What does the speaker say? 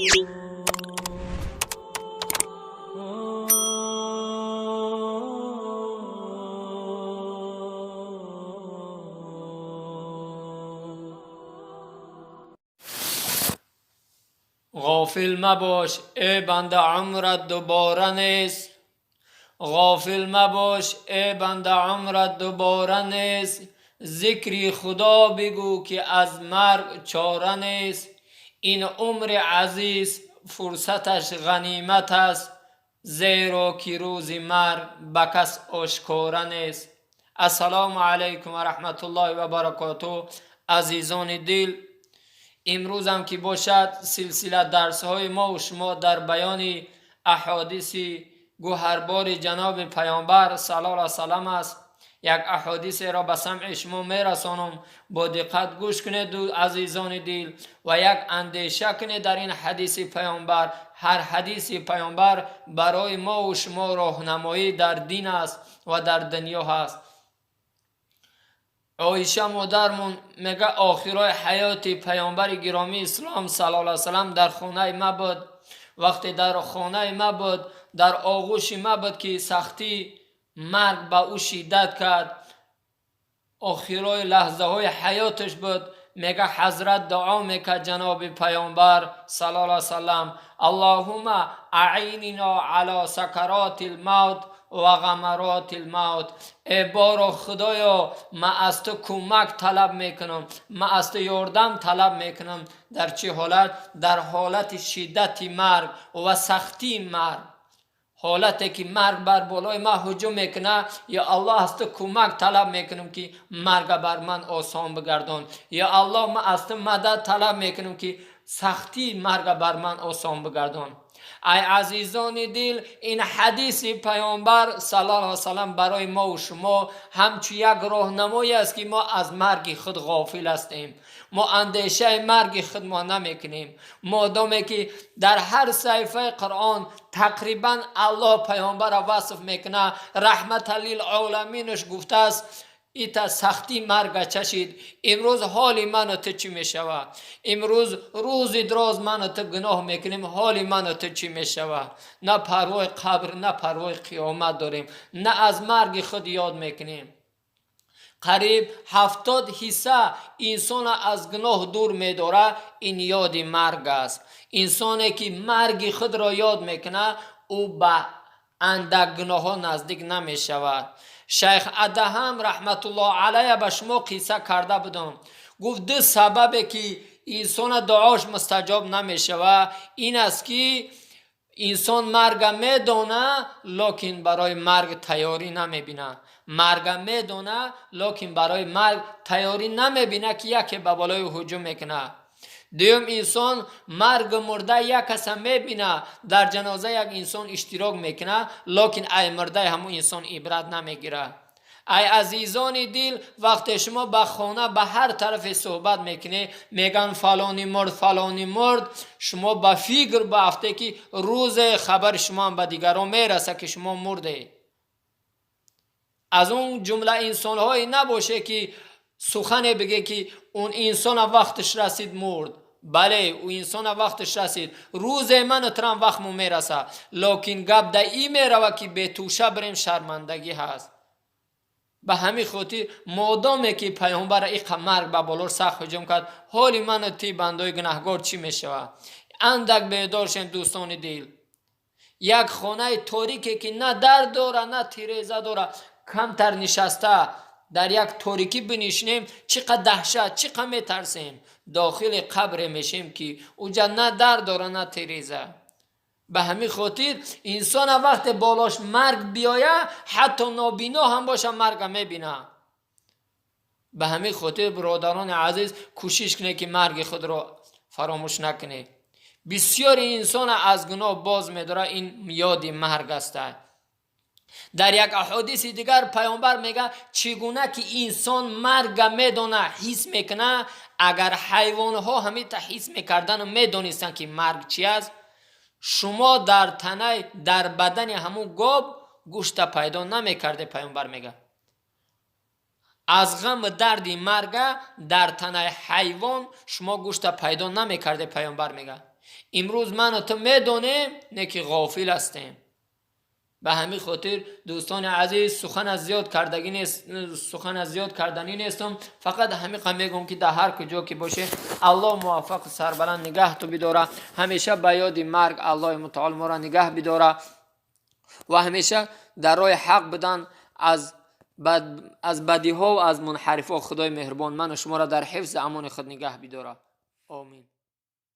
Ғофил мабош, эй банда, умрат дубора нест. Ғофил мабош, эй банда, умрат дубора нест. Зикри Худо бигӯ, ки аз марг чора нест. Ин умри азиз фурсаташ ғанимат аст, зеро ки рӯзи марг ба кас ошкора нест. Ассалому алайкум ва раҳматуллоҳи ва баракотуҳ. Азизони дил, имрӯзам ки бошад, силсила дарсҳои мо шумо дар баёни аҳодиси гӯҳарбори ҷаноби Паёмбар саллаллоҳу алайҳи васаллам аст. Як аҳодисеро ба самъи шумо мерасонам, бо диққат гӯш кунед, азизони дил, ва як андеша кунед дар ин ҳадиси Паёмбар. Ҳар ҳадиси Паёмбар барои мову шумо роҳнамоӣ дар дин аст ва дар дунё ҳаст. Оиша модармон мега: охирои ҳаёти Паёмбари гиромии ислом саллаллоҳу алайҳи васаллам дар хонаи ма буд. Вақте дар хонаи ма буд, дар оғӯши ма буд, ки сахтии марг ба ӯ шиддат кард, охирои лаҳзаҳои ҳаёташ буд. Мега, ҳазрат дуо мекард, ҷаноби Паёмбар саллаллоҳу алайҳи васаллам: «Аллоҳумма аъинно ала сакароти лмавт ва ғамароти лмавт». Э боро Худоё, ман аз ту кӯмак талаб мекунам, ман аз ту ёрдам талаб мекунам. Дар чӣ ҳолат? Дар ҳолати шиддати марг ва сахтии марг, ҳолате ки марг бар болои ман ҳуҷум мекунад. Ё Аллоҳ, аз ту кӯмак талаб мекунам, ки марга бар ман осон бигардон. Ё Аллоҳ, ман аз ту мадад талаб мекунам, ки сахтии марга бар ман осон бигардон. Ай азизони дил, ин ҳадиси Паёмбар саллаллоҳу алайҳи васаллам барои мо шумо ҳамчун як роҳнамое аст, ки мо аз марги худ ғофил ҳастем, мо андешаи марги худ мо намекунем. Модоме ки дар ҳар саҳифаи Қуръон тақрибан Аллоҳ Паёмбарро васф мекунад, раҳмата лилъоламинаш гуфтааст, ита сахтии марга чашид. Имрӯз ҳоли ману ту чӣ мешавад? Имрӯз рӯзи дроз ману ту гуноҳ мекунем, ҳоли ману ту чӣ мешавад? На парвои қабр, на парвои қиёмат дорем, на аз марги худ ёд мекунем. Қариб 70 ҳисса инсона аз гуноҳ дур медорад, ин ёди марг аст. Инсоне ки марги худро ёд мекунад, ӯ ба андак гуноҳҳо наздик намешавад. Шайх Адаҳам раҳматуллоҳ алайҳ ба шумо қисса карда будам. Гуфт, ду сабабе ки инсона дуош мустаҷоб намешавад, ин аст, ки инсон марга медона, локин барои марг тайёрӣ намебинад. Марга медона, локин барои марг тайёрӣ намебинад, ки яке ба болои ҳуҷум мекунад. Дуюм, инсон маргу мурда як каса мебина, дар ҷаноза як инсон иштирок мекунад, локин ай мурдаи ҳамун инсон ибрат намегирад. Ай азизони дил, вақте шумо ба хона, ба ҳар тарафе суҳбат мекунед, мегӯянд: «Фалони мурд, фалони мурд», шумо ба фикр баафте, ки рӯзе хабари шумоам ба дигарон мерасад, ки шумо мурдед. Аз он ҷумла инсонҳое набоше, ки сухане бигӯе, ки он инсона вақташ расид, мурд. Бале, ӯ инсона вақташ расид, рӯзе ману турам вақтмон мерасад, локин гап да и мерава, ки бетӯша бирем, шармандагӣ ҳаст. Ба ҳамин хотир, модоме ки Паёмбара иқа марг ба болор сахт ҳуҷум кард, ҳоли ману ти бандои гунаҳгор чӣ мешавад? Андак бедор шем, дӯстони дил. Як хонаи торике, ки на дар дора, на тиреза дора, камтар нишаста дар як торикӣ бинишинем, чӣ қад даҳшат, чӣ қад метарсем. Дохили қабре мешем, ки уҷа на дар дора, на тиреза. Ба ҳамин хотир инсона вақте болош марг биёя, ҳатто нобино ҳам боша, марга мебина. Ба ҳамин хотир, бародарони азиз, кӯшиш кунед, ки марги худро фаромӯш накунед. Бисёри инсона аз гуноҳ боз медорад, ин ёди марг аста. Дар як аҳодиси дигар Паёмбар мега: чӣ гуна ки инсон марга медона, ҳис мекуна, агар ҳайвонҳо ҳамита ҳис мекардану медонистанд, ки марг чи аст, шумо дар танаи, дар бадани ҳамун гов гӯшта пайдо намекарде. Паёмбар мега: аз ғаму дарди марга дар танаи ҳайвон шумо гӯшта пайдо намекарде. Паёмбар мега. Имрӯз ману ту медонем, не ки ғофил ҳастем. Ба ҳамин хотир, дӯстони азиз, сухан аз зиёд кардагӣ нест, сухан аз зиёд карданӣ нестам. Фақат ҳамиқа мегӯм, ки дар ҳар куҷо ки боше, Аллоҳ муваффақу сарбаланд нигаҳту бидора. Ҳамеша ба ёди марг Аллоҳи мутаол моро нигаҳ бидора ва ҳамеша дар роҳи ҳақ будан, аз бадиҳо ва аз мунҳарифҳо Худои меҳрубон ману шуморо дар ҳифзи амони худ нигаҳ бидора. Омин.